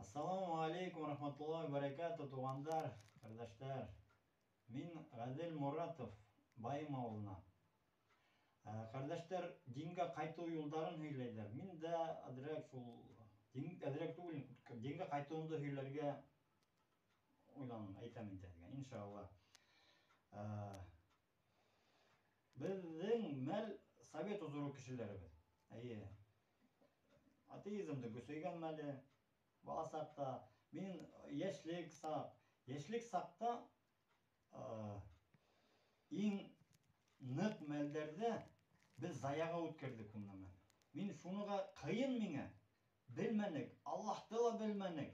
Ассаламу алейкум рахматуллахи баракату, туғандар, ҡәрҙәштәр. Мин Ғәҙел Моратов, Байым ауылынан. Ҡәрҙәштәр, дингә ҡайтыу юлдарын һөйләйҙәр. Мин дә әҙерәк шул дин, әҙерәк түгел, дингә ҡайтыуымды һөйләргә уйланым, әйтәм инде һеҙгә, иншалла. Беҙҙең мәл совет осоро кешеләребеҙ. Эйе. Атеизмдың көсәйгән мәле, бала саҡта, мин йәшлек саҡ, йәшлек саҡта иң ныҡ мәлдәрҙә беҙ заяға үткәрҙек ул нәмәне. Мин шуныға ҡыйын миңә, белмәнек, Аллаһты ла белмәнек.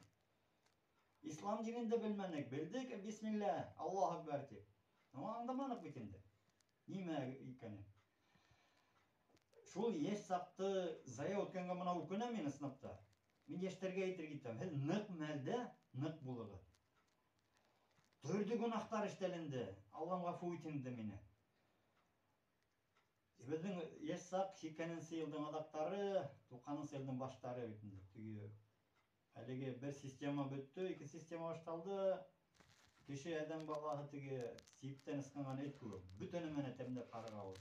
Ислам динен дә белмәнек, белдек, бисмилла, Аллаһу акбар тип. Но аңламаныҡ бит инде. Нимә икәнен. Шул йәш саҡты зая үткәнгә мына үкенәм мин ысынлап та. Мин йәштәргә әйтергә итәм, һеҙ ныҡ мәлдә ныҡ булығыҙ. Төрлө гөнаһтар эшләнде. Аллам ғәфү итһен инде мине. Беҙҙең йәш саҡ 80-нсе йылдың аҙаҡтары, 90-нсы йылдың баштары бит инде. Теге әлеге бер система бөттө, икенсе система башталды. Кеше әҙәм балаһы теге сиптән ысҡынған эт кеүек, бөтә нәмәне тәмләп ҡарарға булды.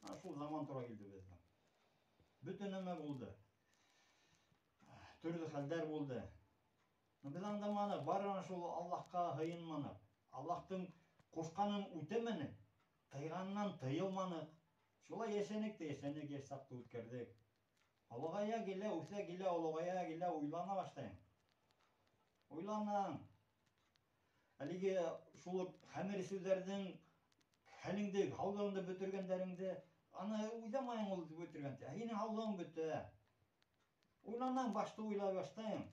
Ана шул заман тура килде беҙгә. Бөтә нәмә булды. Төрлө хәлдәр булды. Но беҙ аңламаныҡ, бары шул Аллаһҡа һыйынманыҡ. Аллаһтың ҡушҡанын үтәмәнек, тыйғанынан тыйылманыҡ. Шулай йәшәнек тә йәшәнек, йәш саҡты үткәрҙек. Олоғая килә, үҫә килә, олоғая килә, уйлана башлайың. Уйланаң. Әлеге шул хәмер эсеүҙәрҙең хәлеңде, һаулығыңды бөтөргәндәреңде, аны уйламайың ул бөтөргәндә. Ә һинең һаулығың бөтә. Уйланаң, башты уйлай башлайың.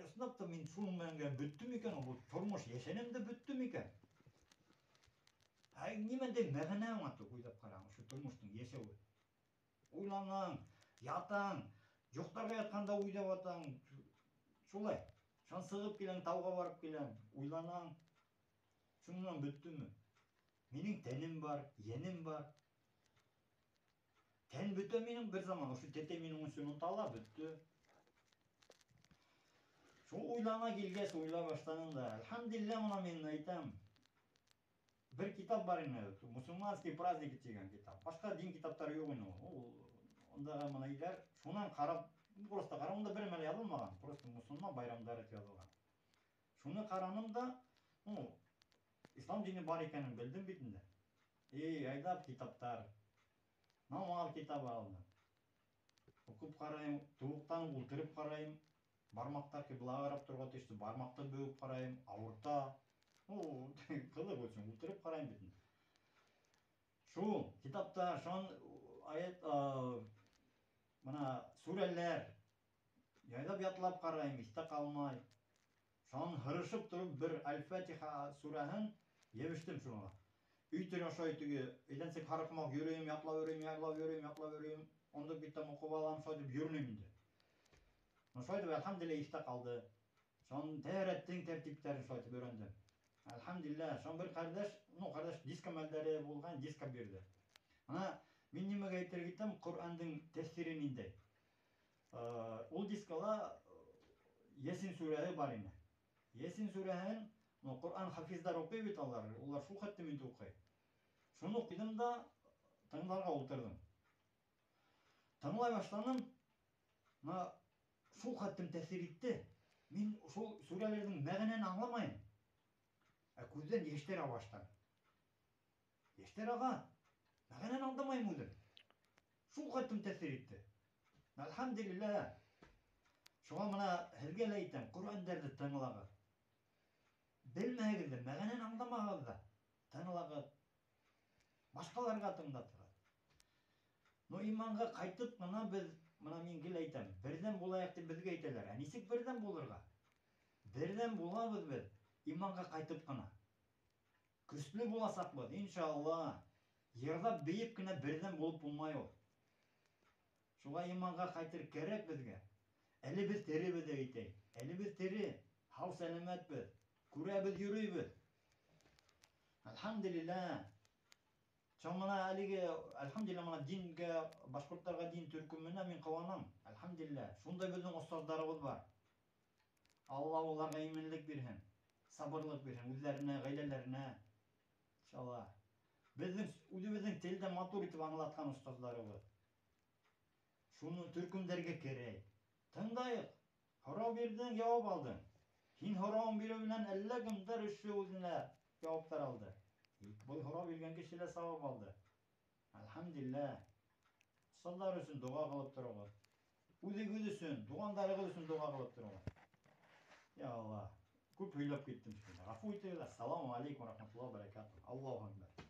Ысынлап та мин шуның менән генә бөттөм икән, был тормош йәшәнем дә бөттөм икән. Ай, нимәндәй мәғәнә аңлатып уйлап ҡараң, ошо тормоштоң йәшәүе. Уйланаң, ятаң, йоҡларға ятҡанда уйлап атаң. Шулай. Шунан сығып киләң, тауға барып киләң, уйланаң. Шунан бөттөмө? Минең тәнем бар, йәнем бар. Тән бөтә минең бер заман, ошо тәтәй минең өсөн онтала, бөттө. Шул уйлана килгәс, уйлай башланым да. Әлхәмдүлилләһ, мына мин әйтәм. Бер китап бар ине, Мусульманские праздники тигән китап. Башҡа дин китаптары юҡ ине ул. Ундағы мына иләр, шунан ҡарап, просто ҡарап, унда бер нәмә яҙылмаған, просто мосолман байрамдары тип яҙылған. Шуны ҡараным да, ну, ислам дине бар икәнен белдем бит инде. Эй, айҙап китаптар. Намаҙ китабы алдым. Уҡып ҡарайым, тубыҡтан ултырып ҡарайым. Бармаҡтар ҡиблаға ҡарап торорға тейешле, бармаҡты бөгөп ҡарайым, ауырта. Ну, ҡыҙыҡ өсөн ултырып ҡарайым бит инде. Шул китаптар, шунан аят, мына сүрәләр яйлап ятлап ҡарайым, иҫтә ҡалмай. Шунан һырышып тороп бер Әл-Фатиха сүрәһен ебештем шуға. Өй төн ошой теге әйләнсек һарыҡмаҡ йөрөйөм, ятлап йөрөйөм, ятлап йөрөйөм, ятлап йөрөйөм. Онда биттәм уҡып алам, шулай тип йөрөнөм инде. Шулай итеп, әлхәмдүлилләһ, иҫтә ҡалды. Шунан тәһәрәттең тәртиптәрен шулай итеп өйрәндем. Әлхәмдүлилләһ, шунан бер ҡәрҙәш, ну, ҡәрҙәш диска мәлдәре булған, диска бирҙе. Мына мин нимәгә әйтергә итәм, Ҡөрьәндең тәьҫире ниндәй. Ул дискала Йәсин сүрәһе бар ине. Йәсин сүрәһен, ну, Ҡөрьән хафиздар уҡый бит алар, улар шул хәтлем инде уҡый. Шуны уҡыйҙым да тыңларға ултырҙым. Тыңлай башланым, мына шул хәтлем тәьҫир итте. Мин шул сүрәләрҙең мәғәнәһен аңламайым. Ә күҙҙән йәштәр аға башланы. Йәштәр аға. Мәғәнәһен аңламайым үҙем. Шул хәтлем тәьҫир итте. Әлхәмдүлилләһ. Шуға мына һеҙгә лә әйтәм, Ҡөрьәндәрҙе тыңлағыҙ. Белмәһегеҙ ҙә, мәғәнәһен аңламағыҙ ҙа, тыңлағыҙ. Башҡаларға тыңлатығыҙ. Но иманға ҡайтып мына беҙ, мына мин гел әйтәм, берҙәм булайыҡ тип беҙгә әйтәләр. Ә нисек берҙәм булырға? Берҙәм булабыҙ беҙ иманға ҡайтып ҡына. Көслө буласаҡбыҙ, иншалла. Йырлап бейеп кенә берҙәм булып булмай ул. Шуға иманға ҡайтыр кәрәк беҙгә. Әле беҙ теребеҙ ҙә әйтәйек. Әле беҙ тере, һау сәләмәтбеҙ. Күрәбеҙ, йөрөйбөҙ. Әлхәмдүлилләһ. Шуға мына әлеге, әлхәмдүлилләһ, мына дингә, башҡорттарға дин төркөмөнә мин ҡыуанам. Әлхәмдүлилләһ. Шундай беҙҙең остаздарыбыҙ бар. Алла уларға именлек бирһен, сабырлыҡ бирһен үҙҙәренә, ғаиләләренә. Иншалла. Беҙҙең үҙебеҙҙең телдә матур итеп аңлатҡан остаздарыбыҙ. Шуны төркөмдәргә керәйек. Тыңлайыҡ. Һорау бирҙең, яуап алдың. Һин һорауын биреү менән әллә кемдәр өшө үҙенә яуаптар алды. Был һорау биргән кеше лә сауап алды. Әлхәмдулилләһ. Остаздар өсөн доға ҡылып тороғоҙ. Үҙегеҙ өсөн, туғандарығыҙ өсөн доға ҡылып тороғоҙ. Я Алла. Күп һөйләп киттем шикелле. Ғәфү итегеҙ. Ассаламу алейкум рахматуллаһи ва баракатуһ. Аллаһу акбар.